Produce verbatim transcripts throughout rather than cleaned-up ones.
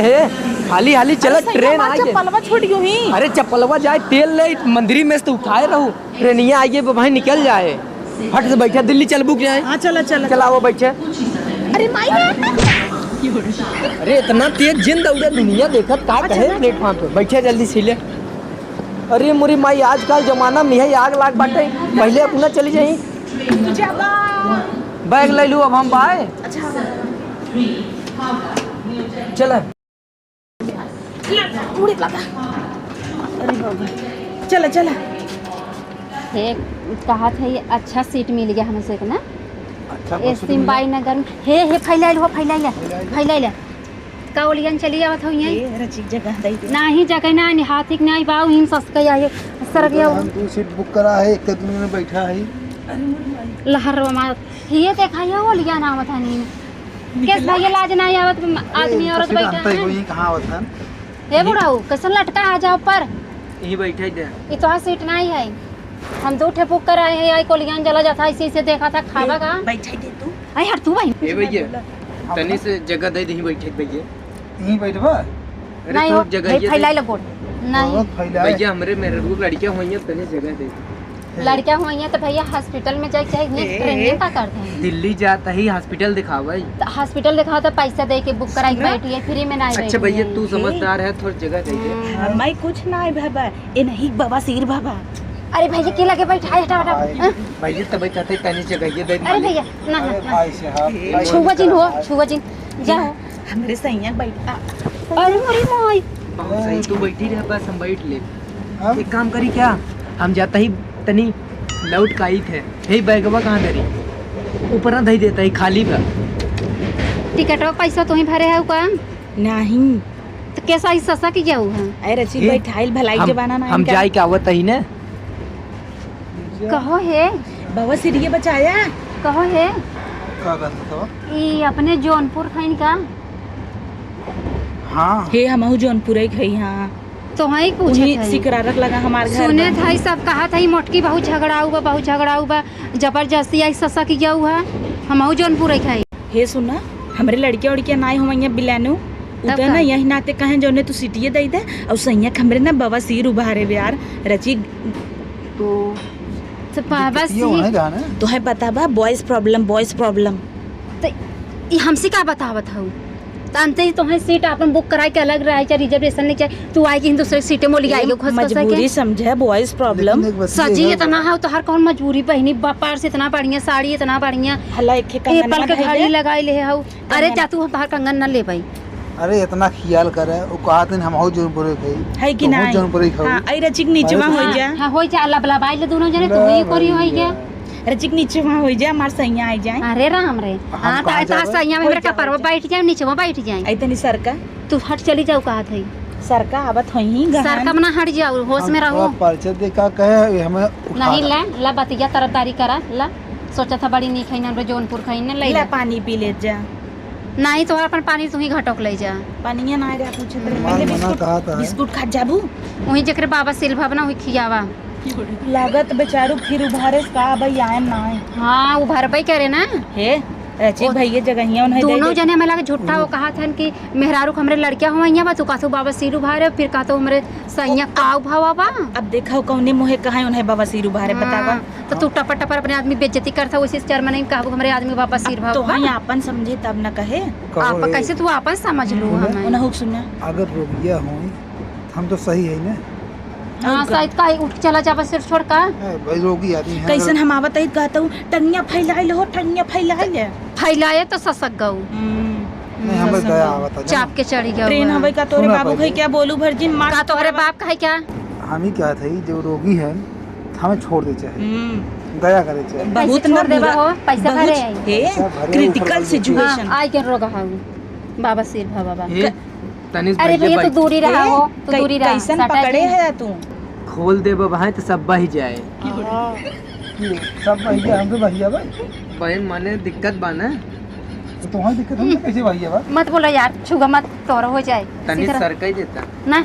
ए, हाली हाली चला, अरे सैया, ट्रेन हमार आ गए। चप्पलवा छूट गयो ही। अरे चप्पलवा जाए, तेल ले, मंदिरी में से तो उठाए रहू। ट्रेनिया आइए, भाई निकल जाए। फट से बैठा, दिल्ली चलबू कि नहीं? हाँ, चला, चला। चला, वो बैठे। अरे माई रे। अरे इतना तेज जिन दौड़े, दुनिया देखत का अच्छा, कहे ना। प्लेटफॉर्म पे। बैठे जल्दी से ले। अरे मोरी माई, आजकल जमाना में यही आग लाग बाटे। पहले अपना चली जाई। बैग ले लू, अब हम बाए। अच्छा। चला। मुड़ी लगा। अरे बाबा। चला, चला। हे, कहा था ये अच्छा सीट मिल गया हमसे एक ना। अच्छा, ए, बस सिम्बाई नगर में। हे, हे, फैलाइल हो, फैलाइल, फैलाइल। फैलाइल। का ओलियन चली आवत हो यहीं? ए, रचिक जगह दई दे। नाही जगह ना, नि हाथी के नाही बाऊ, हिन ससके आए, सरग गया। हम दो सीट बुक करा है, एक आदमी में बैठा है। लहर मार, ये देखा, ये ओलियन आवत है नीन। केस भैया, लाज नाही आवत, आदमी औरत बैठा है। ये कहाँ आवत है? ए बुढ़ऊ, कैसन लटका, आ जाओ पर। यहीं बैठे दे। ये तो सीट नाही है। हम दो ठे बुक कराए हैं, आई कोलियान जला जाता, इसी से देखा था, खावा का? बैठे दे तू। आई हट तू भाई। ए भैया, तनी से जगह दे दे, यहीं बैठे भैया। यहीं बैठबा? अरे नहीं तो हो, जगह भाई, ये फैलाए दे। लगोड़। नहीं। बहुत फैलाए। भैया, हमरे मेरे रूप लड़कियां हुई हैं, तनी जगह दे दे। लड़कियां हुई हैं तो भैया हॉस्पिटल में जाए, चाहे ए, ट्रेनिंग का करते हैं। दिल्ली जाता ही हॉस्पिटल दिखावे। तो हॉस्पिटल दिखाओ तो पैसा दे के बुक कराई के सुना? बैठी है, फ्री में ना अच्छा बैठी भैया, है। तू समझदार है, थोड़ी जगह दे दे। हम्म। हाँ, मैं कुछ ना है बाबा, ये नहीं बवासीर बाबा। अरे भैया, के लगे बैठा है, हटा, हटा। हाँ। भैया, तब कहते तनी जगह ये दे दे। अरे भैया, ना, ना, अरे ना। भाई साहब, ए, भाई छुआ जिन हो, साहब। छुआ जिन, जाओ। हमरे सैया बैठा। अरे मोरी माई। बहुत सही, तू बैठी रह, बस हम बैठ ले। हाँ? एक काम करी क्या, हम जाता ही तनी लौट का आई थे, हे बैगवा कहाँ धरी, ऊपर ना धई देता ही, खाली बा। टिकटवा पैसा तू ही भरे है का? नहीं। तो कैसा ही ससा की जाऊ है? अरे रचित ए, बैठाइल भलाई हम, जमाना ना हम इनका। जाए के आवत ही ने। कहो हे। बाबा सीढ़िए बचाया। कहो हे। का कहत हवा? ई अपने जौनपुर खइन का? हाँ। हे, हमहू जौनपुर ही खई, हाँ। तो हाँ ही पूछत उही है। सिकरारक लगा हमार घर सुने बा। था, सब कहा था, ई मोटकी बहुत झगड़ाऊ बा, बहुत झगड़ाऊ बा, जबरदस्ती आई ससा की जाऊ है, हमहू जौनपुर ही खई। हे सुना, हमरे लड़किया उड़किया नाई हो मैया बिलानू, तब उतर ना का? यही नाते कहें जौने तू सीटिए दई दे, और सैया के हमरे ना बवासीर उभारे बे यार, रची। तो तो बाबा दिक्कत ये सी होना ही रहा ना। तोहे पता बा, boys problem, boys problem। तो ई हमसे का बतावत हऊ? त अंते ही तोहे सीट आपन बुक कराए के अलग रहे, चाहे रिजर्वेशन नहीं चाहे, तू आए के ही दूसरे सीटे में लिया आएगे, घुस घुस के। मजबूरी समझे, boys problem। लेकिन एक बात ये सची है इतना हऊ, तोहार कौन मजबूरी बहिनी, बापार से इतना बढ़िया साड़ी, इतना बढ़िया हला एक एप्पल के घड़ी लगाई ले हऊ। अरे जा तू, हम तोहार कंगन न लेबई। अरे इतना खियाल करे, उ कहत हन हमहू जौनपुरे खई। है कि तोहू नहीं? जौनपुरे खाऊ। हाँ, आई रचिक नीचे वहाँ हो जा। हाँ, हो जा, लबलबाई ले दोनों जने, तू ही करी हो जा। रचिक नीचे वहाँ हो जा, हमार सैया आ जाए। अरे राम रे। हम हाँ, कहाँ ता, ता जाबे? सैया में हो मेरे जा, कपरवा हो जा। बैठ जाए, नीचे वहाँ बैठ जाए। आई तनी सरका। तू हट चली जाऊ कहत है। सरका आवत होई ही गहन। सरका मना हट जाऊ, होश में रहू। थोड़ा परिचय दे का कहे, हमें उठा नहीं ला। ला, ला बतिया तरफदारी करा, ला। सोचा था बड़ी नीक है ना, जौनपुर खाई ना, ले ला ला। पानी पी ले जा। नाही तो अपन पानी तू ही घटक ले जा। पानिया ना रे, पूछत रहे। मन पहले मना बिस्कुट, कहा था। बिस्कुट खा जाबू। वही जेकरे बाबा सिल भावना वही खियावा। लागत बेचारू फिर उभारे से का भाई आए ना आए। हाँ, उभारबे करे ना। हे, रचिक ओ, भैया जगहिया उन्हें दे दोनों दे। जने हमें लगे झूठा वो कहा था कि मेहरारू के हमरे लड़किया हुआ यहाँ बा, तू कहतू बाबा सिर उभारे, फिर कहतू हमरे सैया का उभावा बा। अब देखा कौने मुँहे कहा उन्हें बाबा सिर उभारे, हाँ, बतावा। तो तू टपर टपर अपने आदमी बेइज्जती करता, वैसे चेयरमैन नहीं कहबो हमरे आदमी बाबा सिर अब भाव तो बा। हम आपन समझे तब न कहे। कहो आप रे। कैसे तू आपन समझ लू हमें? उन्हें हुक सुना। अगर रोगिया होई, हम तो सही है ना। हाँ, और का? शायद का उठ चला जाबा सिर छोड़ का। ए, भाई रोगी आदमी है। कैसन हम आवत है कहता हूँ, "टंगिया फैलाए लो, टंगिया फैलाए ले।" फैलाए तो ससक गऊ। हम्म। नहीं, हमें दया आवत है ना। चाप के चढ़ी गऊ ट्रेन है। हवे का तोरे सुना बाबू पहले। भाई क्या बोलू भर जिन मार का तोहरे बाप का है क्या? हम ही कहत है, जो रोगी है, हमें छोड़ दे चाहे। हम्म। दया करे चाहे। बहुत कैसे छोड़ देबा हो? पैसा बहुत भरे आई। हे, पैसा भरे, critical ऊपर situation। हाँ, आई के रोग हऊ। बाबा सिर भवा बा। हे, तनिष अरे भैया भैया, तू बैठ। दूरी रहा ए, हो, तू कै-, दूरी रहा, कैसन सटा पकड़े जी। है तू? खोल दे बा भाई, तो सब बह जाए। हाँ। ये सब बह गया, हम तो बह गया भाई। भाई, माने दिक्कत बा ना? तो तुम्हारी दिक्कत हमसे कैसे बह गया बा? मत बोलो यार, छुआ मत, तोर हो जाए। तनिष इसी तरह। सर कह देता। ना,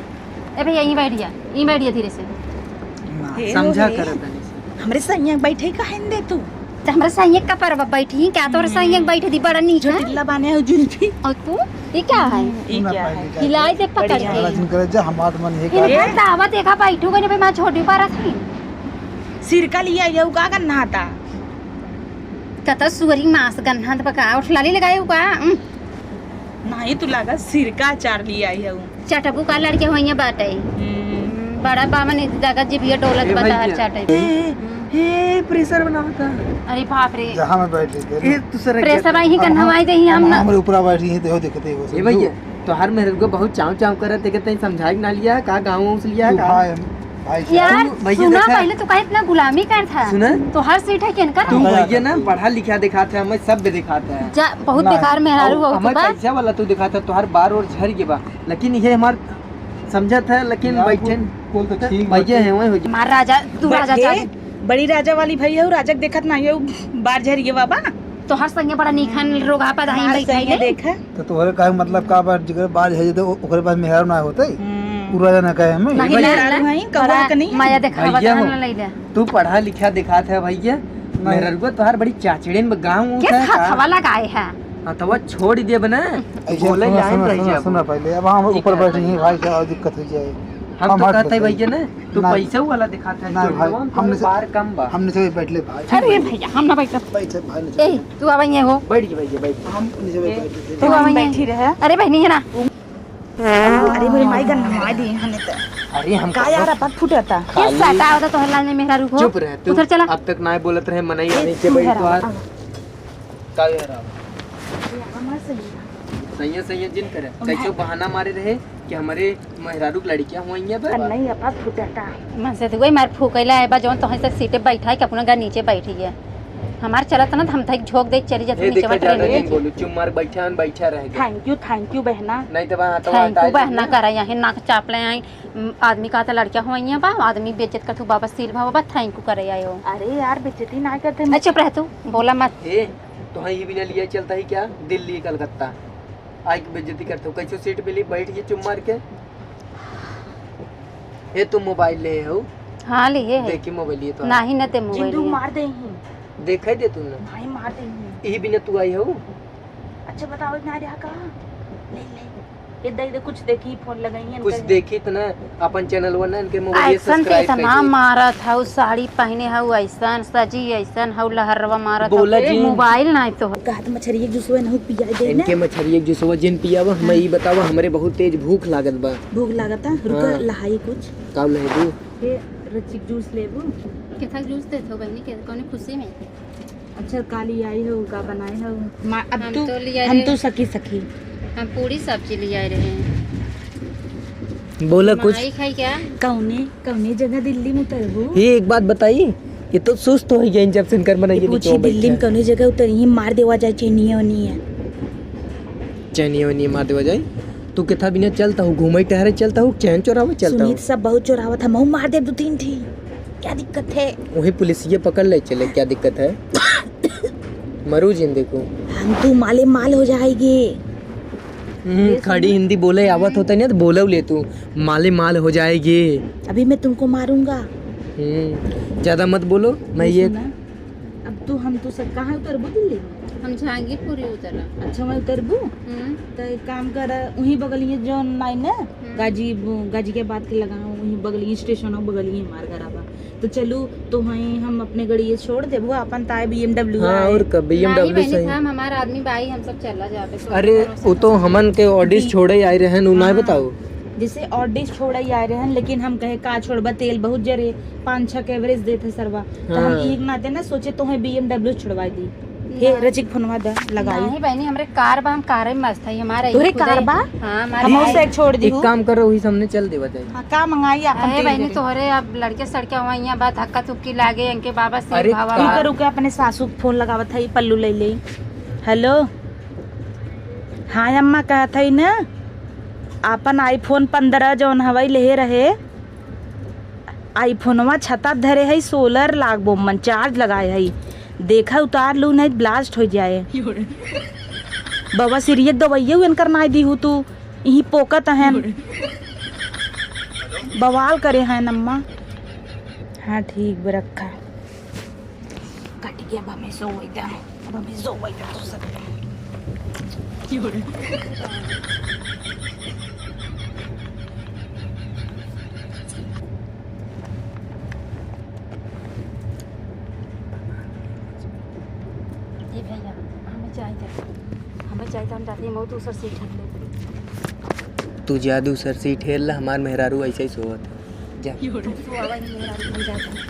ए भैया, यहीं बैठ जा, यहीं बैठ जा धीरे से। ना। हे समझा हो हे। कर तनिष। हमरे सैया बैठे काहे न दे तू? तो हमरा सैया का पर बैठी, क्या तोर सैया बैठ दी, बड़ा नीक है। चोटिल्ला बाने हो जुल्फी। और तू, ये क्या है? हम्म, ये क्या है? हिलाई दे पकड़ के। बड़ा दिन करे जा, हम आठ मन है। इन्हें दावा देखा, बैठू गने पे मैं छोटी पारा थी। सिरका लिया ये का गन्ना था? कता सुअरी मांस गन्ना त पका, उठ लाली लगाए का? उम। नाही, तू लागा सिरका अचार लिया आई हूँ। चटबू का लड़के होइया बाटे। हम्म। बड़ा बामन इस जगह जिभिया डोलत ए बता हर भैया। चाटे। ए, ए, ए, pressure बनावता। अरे बाप रे। जहाँ मैं बैठ रही थी। ए, तू सर pressure आई ही अब हम, कन्हवाई दे ही हम अब ना। हमरे ऊपर बैठ रही है, देखो, देखते हो, ए भैया, तोहार मेहररुआ बहुत चाव चाव करत, देखत तई समझाए के ना लिया, का गाँव से लिया, तू का? भाई, भाई साहब। यार, तू भैया सुना, देखा? पहले तू काहे इतना गुलामी करत है? सुना? तोहार सीट है, केनकर तू है? भैया ना पढ़ा लिखा दिखात है, हमें सब दिखात है। जा, बहुत ना। बेकार मेहरारू और हो तू हमें बा। पैसा वाला तू दिखात है, तोहार बार और झर के बा, लेकिन ये हमार समझत है, लेकिन यार, बैठे कुल, कुल तो ठीक भैया बाटे। है, वही हो जा। हमार राजा, तू राजा बड़े, चाहे। बड़ी राजा वाली भैया हो, राजा के देखत नहीं हो, बार झर के बाबा। तोहर संगे बड़ा नीक हन, रोगहा पा दही हमार बैठाई संगे ले। देखा। तो तोहरे कहे मतलब का बा, जेकरे बाज है तो ओकरे पास मेहरारू ना होते? हम्म। उ राजा ना कहे हमें। नहीं, ये मेहरारू नहीं, कबो बड़ा के नहीं। माया देखावा भैया हो। ना लइले। तू पढ़ा लिखा दिखात है भैया। नहीं। मेहररुआ तोहार बड़ी चाचड़ेन बा, गाँव के ऊँचा है का? हथवा लगाए है। हथवा छोड़ दे बना। ऐसे बोले सुनो, जाए सुनो, रही सुनो, जाए। सुनो पहले, अब हम ऊपर बैठे हैं भाई, क्या दिक्कत हो जाए? हम हम तो हट कहते हैं सकते हैं। भैया ना, तू नहीं। पैसा वाला दिखाता है, नहीं जो भाई, जवान हमने से, बार कम बा। हमने से बैठ ले भाई। अरे भैया, हम ना बैठब। बैठ भाई, नीचे ए, बैठ। तू आवा ये हो। बैठ गई भैया, बैठ गई। हम नीचे बैठ ए, बैठ तू आवा ये। बैठी रहे। अरे बहनी है ना। अरे मेरे माई गन मार दी हने तो। अरे हम का यार, कहाँ अपन फुटता। ये खाली सटा होता तो हल्ला ने मेहरारू को। चुप रह तू। उधर चला। अब तक ना बोलत रहे, मनई ए, नीचे तू बैठ इधर तो आ। आ। का यार? ये हमार सही है। सैया, सैया जिन करे। उन्हें कैसे बहाना मारे रहे कि हमरे मेहरारू के लड़कियां हुई हैं बे? नहीं, अपा फुटता। मन से तो वही मार फूकैला है बा, जौन तोहे से सीटे बैठा है कि अपना घर नीचे बैठी है। हमार चलत ना, तो हम तक झोंक दे, चली जाती ए, नीचे देखा, बैठ ज्यादा रही। नहीं बोलू, चुप मार, बैठा है, बैठा रह गया। Thank you, thank you बहना। नहीं तो वहाँ तो thank you बहना करा, यहीं नाक चाप ले आई। उम, आदमी का तो लड़कियां हुई हैं बा, आदमी बेइज्जत कर तू बाबा सील भा बाबा, thank you करे आयो। अरे यार, बेइज्जती ना करते। ए, चुप रह तू, बोला मत। ए, तोहे ही बिना लिया चलता ही क्या दिल्ली कलकत्ता? आई के बेइज्जती करते हो, कैसे सीट मिली, बैठ के चुप मार के। ए, तू मोबाइल ले हो? हाँ, लिए है। देखी मोबाइल ये तो। नाही न ते मोबाइल जिंदू लिए। मार दे ही। देखा ही दे तू ना। भाई मार दे ही। यही बिना तू आई हो? अच्छा बताओ, इतना आ रहा कहाँ? ले, ले। ये दे दे, कुछ देखी, फोन लगाई है कुछ इनका। देखी तो ना, अपन चैनल वन ना, इनके मोबाइल ऐसन के subscribe इतना कर दे। मारत हऊ, साड़ी पहने हऊ ऐसन, सजी ऐसन हऊ, लहरवा मारत बोला हऊ। जी। मोबाइल नहीं तो। कहा तो मछरिया के जूसवा नहीं पिया दे ना। इनके मछरिया के जूसवा जिन पियावा, हमें हाँ। ई बतावा, हमरे बहुत तेज भूख लागत बा। भूख लागत है, रुका हाँ। लहाई कुछ। का लेबू? ये रचिक जूस लेबू। केथा जूस देत हो बहनी के, कौन खुशी में? अच्छा, का लियाई हो, का बनाए हो? मा-, अब हम तू, तो लियाए हम रहे। तो सखी, सखी। हम पूरी सब्जी लियाए रहे। बोला कुछ। माई खाई क्या? कौने, कौने जगह दिल्ली में उतरबू? ये एक बात बताई, ये तो सुस्त हो गया, जब से इनकर बनाई ये ये पूछी, दिल्ली में कौने जगह उतरी, मार देवा जाए चैनिया वनिया। चैनिया वनिया मार देवा जाए। तू केथा बिना चलता हूँ, घूमे टहरे चलता हूँ, चैन चोरावे चलता हूँ। सुनीत सब बहुत चोरावत है, महू मार दे दो तीन ठी। क्या दिक्कत है? वही पुलिस ये पकड़ ले चले, क्या दिक्कत है? मरू जिन देखो। हम तू माले माल हो जाएगी। हम्म, ये खड़ी सुन। हिंदी बोले आवत होता नहीं तो बोले ले तू, माले माल हो जाएगी। अभी मैं तुमको मारूंगा। हम्म, ज्यादा मत बोलो, मैं ये सुना। अब तू, हम तू सब कहाँ उतरबू दिल्ली में? हम जहांगीरपुरी उतरब। अच्छा, वहीं उतरबू? हम्म। तो एक काम कर, वहीं बगलिए जो नाई ना, हम्म। गाजी, गाजियाबाद के लगा, वहीं बगलिए स्टेशन हो, बगलिए हमार घर आवा। तो चलू, तो वहीं हम अपने गड़िए छोड़ देबू, अपन ताए B M W हाँ, आए। और का, B M W नहीं, बहनी सही। हम हमार आदमी बाई, हम सब चला जाबे, तो अरे, वो तो हमन के ऑडिस छोड़े आए रहन, उ ना हाँ। बताओ। जैसे ऑडिस छोड़े आए रहन, लेकिन हम कहे, "का छोड़बा, तेल बहुत जरे।" पाँच छह के average देत है सरवा। तो हम हाँ। एक नाते ना सोचे तोहे B M W छुड़वा दी। हे ना। रचिक फोनवा दा, लगाई। नहीं बहनी, हमरे कार बा, हम कारे में मस्त है, हमारा तोरे एक खुदे कार बा? हाँ, हमारे हम उसे एक छोड़ दी एक हूँ। काम करो, वही सामने चल देवा जाए। हाँ, का मंगाई अपन अरे तेल बहनी, जरे। तोहरे अब लड़के सड़के हुआ यहाँ बा, धक्का धुक्की लागे, इनके बाबा से अरे भावा का? रुके, रुके, अपने सासू के फोन लगावत है, पल्लू ले ले। हेलो, हाँ अम्मा, कहत है ना, अपन iPhone पन्द्रह जौन हवाई लेहे रहे, iPhoneवा छता धरे है, सोलर लाग बोमन चार्ज लगाए है, देखा उतार लू नहीं blast हो जाए। बाबा सिरियत दवाइयो इनकर नाई दी हूँ तू, यही पोकत हैं, बवाल करे हैं अम्मा। हाँ ठीक बा, रखा। काटी। ये अब हमें सोवै दा, अब हमें सोवै दा तू सब। ए भैया, हमें चाहिए, हमें चाहिए, हम जाते हैं मऊ दूसर सीट हेर ले। तू जा दूसर सीट हेर ला, हमार मेहरारू ऐसे ही सोवत है। जा। तू सो आवा, मेहरारू, हम जाते हैं।